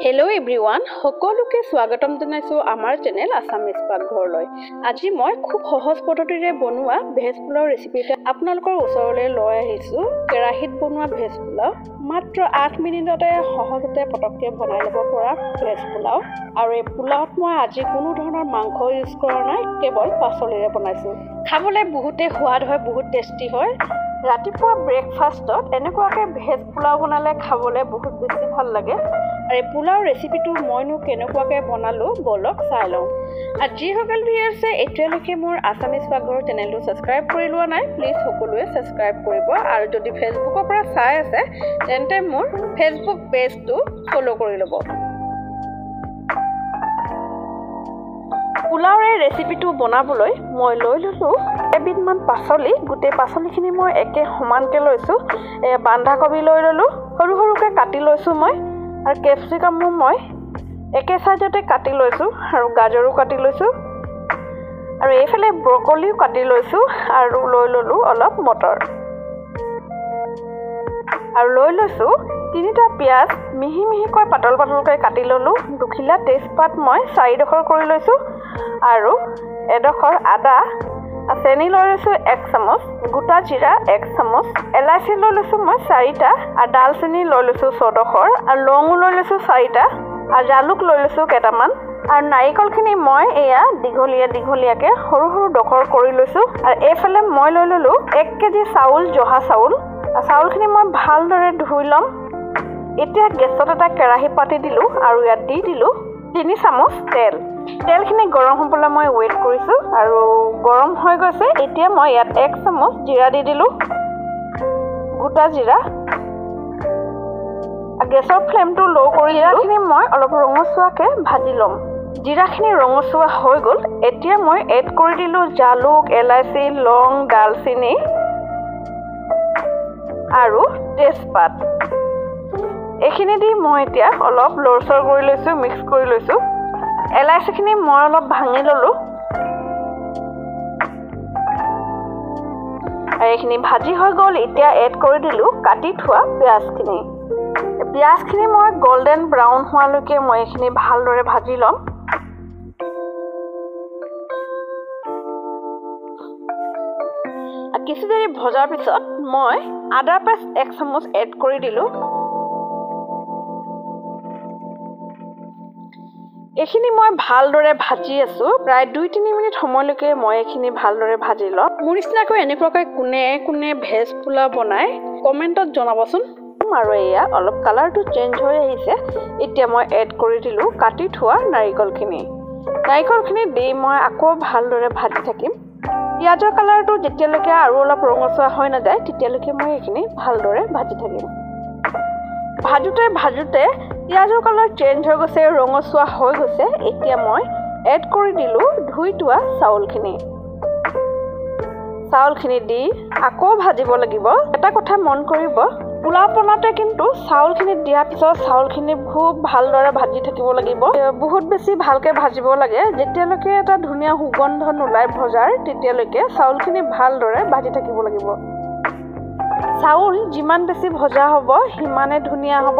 Hello' everyone, সকলোকে স্বাগতম জনাইছোঁ আমাৰ চেনেল আছামিজ পাকঘৰলৈ। আজি মই খুব সহজ পদ্ধতিৰে বনোৱা ভেজ পোলাও ৰেচিপি এটা আপোনালোকৰ ওচৰলৈ লৈ আহিছোঁ। কেৰাহীত বনোৱা ভেজ পোলাও মাত্ৰ 8 মিনিটতে সহজতে পটককৈ বনাই ল'ব পৰা ভেজ পোলাও। আৰু এই পোলাওত মই আজি কোনো ধৰণৰ মাংস ইউজ কৰা নাই, কেৱল পাচলিৰে বনাইছোঁ। খাবলৈ বহুতেই সোৱাদ হয়, বহুত টেষ্টি হয়। ৰাতিপুৱা ব্ৰেকফাষ্টত এনেকুৱাকৈ ভেজ পোলাও বনালে খাবলৈ বহুত বেছি ভাল লাগে। আৰু এই পোলাও ৰেচিপিটো মইনো কেনেকুৱাকৈ বনালোঁ ব'লক চাই লওঁ। আৰু যিসকল ভিউৱাৰ্ছে এতিয়ালৈকে মোৰ আছামিজ পাকঘৰৰ চেনেলটো ছাবস্ক্ৰাইব কৰি লোৱা নাই, প্লিজ সকলোৱে ছাবস্ক্ৰাইব কৰিব। আৰু যদি ফেচবুকৰ পৰা চাই আছে তেন্তে মোৰ ফেচবুক পেজটো ফ'ল' কৰি ল'ব। পোলাওৰ এই ৰেচিপিটো বনাবলৈ মই লৈ ল'লোঁ এবিধমান পাচলি। গোটেই পাচলিখিনি মই একে সমানকৈ লৈছোঁ। বন্ধাকবি লৈ ল'লোঁ, সৰু সৰুকৈ কাটি লৈছোঁ মই। আৰু কেপচিকামো মই একে চাইজতে কাটি লৈছোঁ, আৰু গাজৰো কাটি লৈছোঁ, আৰু এইফালে ব্ৰকলিও কাটি লৈছোঁ, আৰু লৈ ল'লোঁ অলপ মটৰ, আৰু লৈ লৈছোঁ 3টা পিঁয়াজ মিহি মিহিকৈ পাতল পাতলকৈ কাটি ল'লোঁ। দুখিলা তেজপাত মই 4ডোখৰ কৰি লৈছোঁ, আৰু এডোখৰ আদা, চেনি লৈ লৈছোঁ 1 চামুচ, গোটা জিৰা 1 চামুচ, এলাইচি লৈ লৈছোঁ মই 4টা, আৰু ডালচেনি লৈ লৈছোঁ 6ডোখৰ, আৰু লঙো লৈ লৈছোঁ 4টা, আৰু জালুক লৈ লৈছোঁ কেইটামান, আৰু নাৰিকলখিনি মই এয়া দীঘলীয়া দীঘলীয়াকৈ সৰু সৰু ডোখৰ কৰি লৈছোঁ। আৰু এইফালে মই লৈ ল'লোঁ 1 কেজি চাউল, জহা চাউল। চাউলখিনি মই ভালদৰে ধুই ল'ম। এতিয়া গেছত এটা কেৰাহী পাতি দিলোঁ, আৰু ইয়াত দি দিলোঁ 3 চামুচ তেল। তেলখিনি গৰম হ'বলৈ মই ৱেইট কৰিছোঁ, আৰু গৰম হৈ গৈছে। এতিয়া মই ইয়াত 1 চামুচ জিৰা দি দিলোঁ, গোটা জিৰা। গেছৰ ফ্লেমটো ল' কৰি জিৰাখিনি মই অলপ ৰঙচুৱাকৈ ভাজি ল'ম। জিৰাখিনি ৰঙচুৱা হৈ গ'ল। এতিয়া মই এড কৰি দিলোঁ জালুক, এলাইচি, লং, ডালচেনি আৰু তেজপাত। এইখিনি দি মই এতিয়া অলপ লৰচৰ কৰি লৈছোঁ, মিক্স কৰি লৈছোঁ। এলাইচিখিনি মই অলপ ভাঙি ল'লোঁ, আৰু এইখিনি ভাজি হৈ গ'ল। এতিয়া এড কৰি দিলোঁ কাটি থোৱা পিঁয়াজখিনি। পিঁয়াজখিনি মই গল্ডেন ব্ৰাউন হোৱালৈকে মই এইখিনি ভালদৰে ভাজি ল'ম। কিছু দেৰি ভজাৰ পিছত মই আদা পেষ্ট 1 চামুচ এড কৰি দিলোঁ। এইখিনি মই ভালদৰে ভাজি আছোঁ। প্ৰায় 2-3 মিনিট সময়লৈকে মই এইখিনি ভালদৰে ভাজি ল'ম। মোৰ নিচিনাকৈ এনেকুৱাকৈ কোনে কোনে ভেজ পোলাও বনায় কমেণ্টত জনাবচোন। আৰু এয়া অলপ কালাৰটো চেঞ্জ হৈ আহিছে। এতিয়া মই এড কৰি দিলোঁ কাটি থোৱা নাৰিকলখিনি। নাৰিকলখিনি দি মই আকৌ ভালদৰে ভাজি থাকিম। পিঁয়াজৰ কালাৰটো যেতিয়ালৈকে আৰু অলপ ৰঙচুৱা হৈ নাযায় তেতিয়ালৈকে মই এইখিনি ভালদৰে ভাজি থাকিম। ভাজোঁতে ভাজোঁতে পিঁয়াজৰ কালাৰ চেঞ্জ হৈ গৈছে, ৰঙচুৱা হৈ গৈছে। এতিয়া মই এড কৰি দিলোঁ ধুই থোৱা চাউলখিনি। চাউলখিনি দি আকৌ ভাজিব লাগিব। এটা কথা মন কৰিব, পোলাও বনাওঁতে কিন্তু চাউলখিনি দিয়াৰ পিছত চাউলখিনি খুব ভালদৰে ভাজি থাকিব লাগিব। বহুত বেছি ভালকৈ ভাজিব লাগে। যেতিয়ালৈকে এটা ধুনীয়া সুগন্ধ নোলায় ভজাৰ, তেতিয়ালৈকে চাউলখিনি ভালদৰে ভাজি থাকিব লাগিব। চাউল যিমান বেছি ভজা হ'ব সিমানে ধুনীয়া হ'ব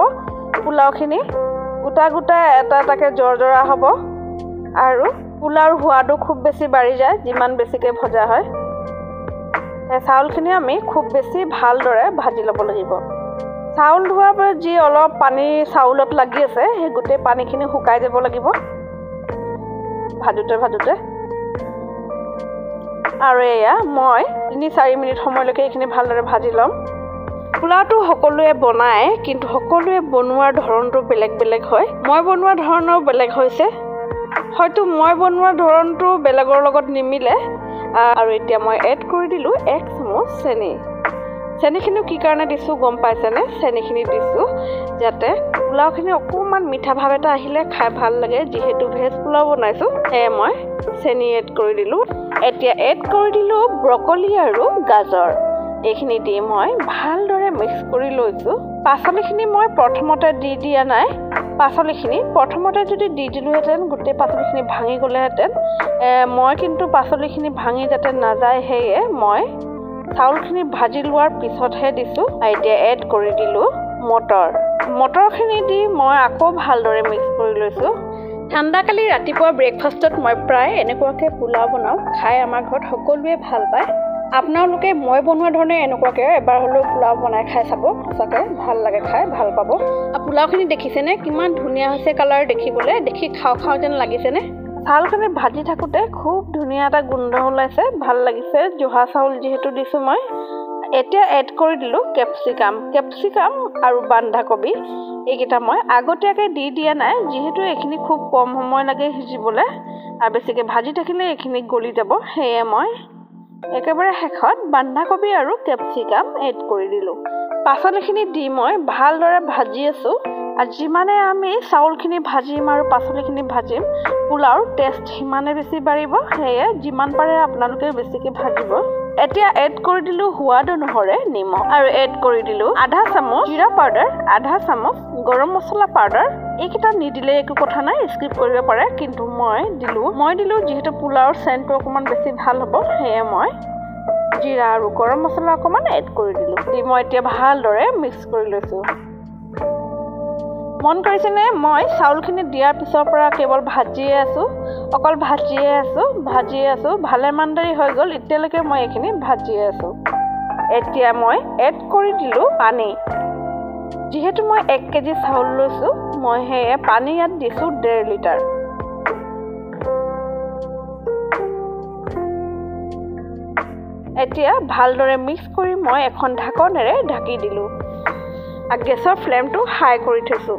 পোলাওখিনি। গোটা গোটা এটা এটাকৈ জৰজৰা হ'ব, আৰু পোলাওৰ সোৱাদো খুব বেছি বাঢ়ি যায় যিমান বেছিকৈ ভজা হয়। চাউলখিনি আমি খুব বেছি ভালদৰে ভাজি ল'ব লাগিব। চাউল ধোৱাৰ পৰা যি অলপ পানী চাউলত লাগি আছে সেই গোটেই পানীখিনি শুকাই যাব লাগিব ভাজোঁতে ভাজোঁতে। আৰু এয়া মই 3-4 মিনিট সময়লৈকে এইখিনি ভালদৰে ভাজি ল'ম। পোলাওটো সকলোৱে বনায়, কিন্তু সকলোৱে বনোৱাৰ ধৰণটো বেলেগ বেলেগ হয়। মই বনোৱা ধৰণো বেলেগ হৈছে, হয়তো মই বনোৱা ধৰণটো বেলেগৰ লগত নিমিলে। আৰু এতিয়া মই এড কৰি দিলোঁ 1 চামুচ চেনি। চেনিখিনিও কি কাৰণে দিছোঁ গম পাইছেনে? চেনিখিনি দিছোঁ যাতে পোলাওখিনি অকণমান মিঠা ভাৱ এটা আহিলে খাই ভাল লাগে। যিহেতু ভেজ পোলাও বনাইছোঁ, সেয়ে মই চেনি এড কৰি দিলোঁ। এতিয়া এড কৰি দিলোঁ ব্ৰকলি আৰু গাজৰ। এইখিনি দি মই ভালদৰে মিক্স কৰি লৈছোঁ। পাচলিখিনি মই প্ৰথমতে দি দিয়া নাই। পাচলিখিনি প্ৰথমতে যদি দি দিলোঁহেঁতেন গোটেই পাচলিখিনি ভাঙি গ'লেহেঁতেন। মই কিন্তু পাচলিখিনি ভাঙি যাতে নাযায় সেয়ে মই চাউলখিনি ভাজি লোৱাৰ পিছতহে দিছোঁ। এতিয়া এড কৰি দিলোঁ মটৰ। মটৰখিনি দি মই আকৌ ভালদৰে মিক্স কৰি লৈছোঁ। ঠাণ্ডাকালি ৰাতিপুৱা ব্ৰেকফাষ্টত মই প্ৰায় এনেকুৱাকৈ পোলাও বনাওঁ, খাই আমাৰ ঘৰত সকলোৱে ভাল পায়। আপোনালোকে মই বনোৱা ধৰণে এনেকুৱাকৈ এবাৰ হ'লেও পোলাও বনাই খাই চাব, সঁচাকৈ ভাল লাগে, খাই ভাল পাব। আৰু পোলাওখিনি দেখিছেনে কিমান ধুনীয়া হৈছে কালাৰ, দেখিবলৈ দেখি খাওঁ খাওঁ যেন লাগিছেনে? চাউলখিনি ভাজি থাকোঁতে খুব ধুনীয়া এটা গোন্ধ ওলাইছে, ভাল লাগিছে। জহা চাউল যিহেতু দিছোঁ মই। এতিয়া এড কৰি দিলোঁ কেপচিকাম। কেপচিকাম আৰু বন্ধাকবি এইকেইটা মই আগতীয়াকৈ দি দিয়া নাই, যিহেতু এইখিনি খুব কম সময় লাগে সিজিবলৈ আৰু বেছিকৈ ভাজি থাকিলে এইখিনি গলি যাব, সেয়ে মই একেবাৰে শেষত বন্ধাকবি আৰু কেপচিকাম এড কৰি দিলোঁ। পাচলিখিনি দি মই ভালদৰে ভাজি আছোঁ। আৰু যিমানে আমি চাউলখিনি ভাজিম আৰু পাচলিখিনি ভাজিম, পোলাওৰ টেষ্ট সিমানে বেছি বাঢ়িব, সেয়ে যিমান পাৰে আপোনালোকে বেছিকৈ ভাজিব। এতিয়া এড কৰি দিলোঁ সোৱাদ অনুসৰে নিমখ আৰু এড কৰি দিলোঁ আধা চামুচ জিৰা পাউডাৰ, আধা চামুচ গৰম মছলা পাউডাৰ। এইকেইটা নিদিলে একো কথা নাই, স্কিপ কৰিব পাৰে, কিন্তু মই দিলোঁ যিহেতু পোলাওৰ চেণ্টটো অকণমান বেছি ভাল হ'ব, সেয়ে মই জিৰা আৰু গৰম মছলা অকণমান এড কৰি দিলোঁ। দি মই এতিয়া ভালদৰে মিক্স কৰি লৈছোঁ। মন কৰিছেনে মই চাউলখিনি দিয়াৰ পিছৰ পৰা কেৱল ভাজিয়ে আছোঁ, অকল ভাজিয়ে আছোঁ, ভালেমান দেৰি হৈ গ'ল, এতিয়ালৈকে মই এইখিনি ভাজিয়ে আছোঁ। এতিয়া মই এড কৰি দিলোঁ পানী। যিহেতু মই 1 কেজি চাউল লৈছোঁ, মই সেয়ে পানী ইয়াত দিছোঁ 1.5 লিটাৰ। এতিয়া ভালদৰে মিক্স কৰি মই এখন ঢাকনেৰে ঢাকি দিলোঁ আৰু গেছৰ ফ্লেমটো হাই কৰি থৈছোঁ।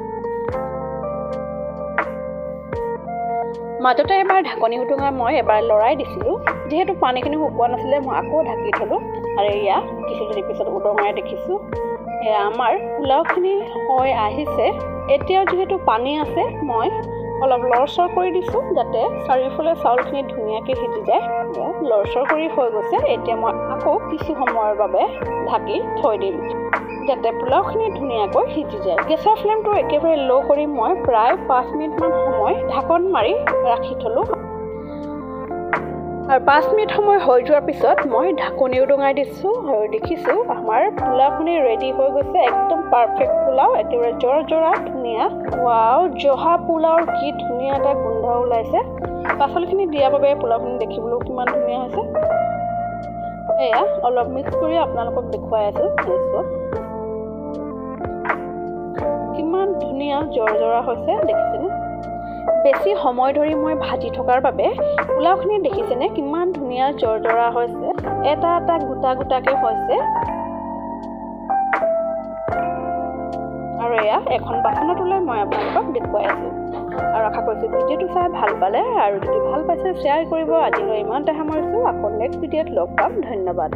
মাজতে এবাৰ ঢাকনি উদঙাই মই এবাৰ লৰাই দিছিলোঁ, যিহেতু পানীখিনি শুকোৱা নাছিলে মই আকৌ ঢাকি থ'লোঁ। আৰু এয়া কিছু দেৰি পিছত উদঙাই দেখিছোঁ এয়া আমাৰ পোলাওখিনি হৈ আহিছে। এতিয়াও যিহেতু পানী আছে, মই অলপ লৰচৰ কৰি দিছোঁ যাতে চাৰিওফালে চাউলখিনি ধুনীয়াকৈ সিজি যায়। লৰচৰ কৰি হৈ গৈছে। এতিয়া মই আকৌ কিছু সময়ৰ বাবে ঢাকি থৈ দিম যাতে পোলাওখিনি ধুনীয়াকৈ সিজি যায়। গেছৰ ফ্লেমটো একেবাৰে ল' কৰি মই প্ৰায় 5 মিনিটমান সময় ঢাকন মাৰি ৰাখি থ'লোঁ। আৰু 5 মিনিট সময় হৈ যোৱাৰ পিছত মই ঢাকনি উদঙাই দিছোঁ আৰু দেখিছোঁ আমাৰ পোলাওখিনি ৰেডি হৈ গৈছে। একদম পাৰফেক্ট পোলাও, একেবাৰে জৰ জৰা ধুনীয়া। ৱাও, জহা পোলাওৰ কি ধুনীয়া এটা গোন্ধ ওলাইছে। পাচলিখিনি দিয়াৰ বাবে পোলাওখিনি দেখিবলৈও কিমান ধুনীয়া হৈছে। এয়া অলপ মিক্স কৰি আপোনালোকক দেখুৱাই আছোঁ। কিমান ধুনীয়া জৰ জৰা হৈছে দেখিছেনে? বেছি সময় ধৰি মই ভাজি থকাৰ বাবে পোলাওখিনি দেখিছেনে কিমান ধুনীয়া জৰ জৰা হৈছে, এটা এটা গোটা গোটাকৈ হৈছে। আৰু এয়া এখন বাচনত ওলাই মই আপোনালোকক দেখুৱাই আছোঁ। আৰু আশা কৰিছোঁ ভিডিঅ'টো চাই ভাল পালে, আৰু যদি ভাল পাইছে শ্বেয়াৰ কৰিব। আজিলৈ ইমানতে সামৰিছোঁ, আকৌ নেক্সট ভিডিঅ'ত লগ পাম। ধন্যবাদ।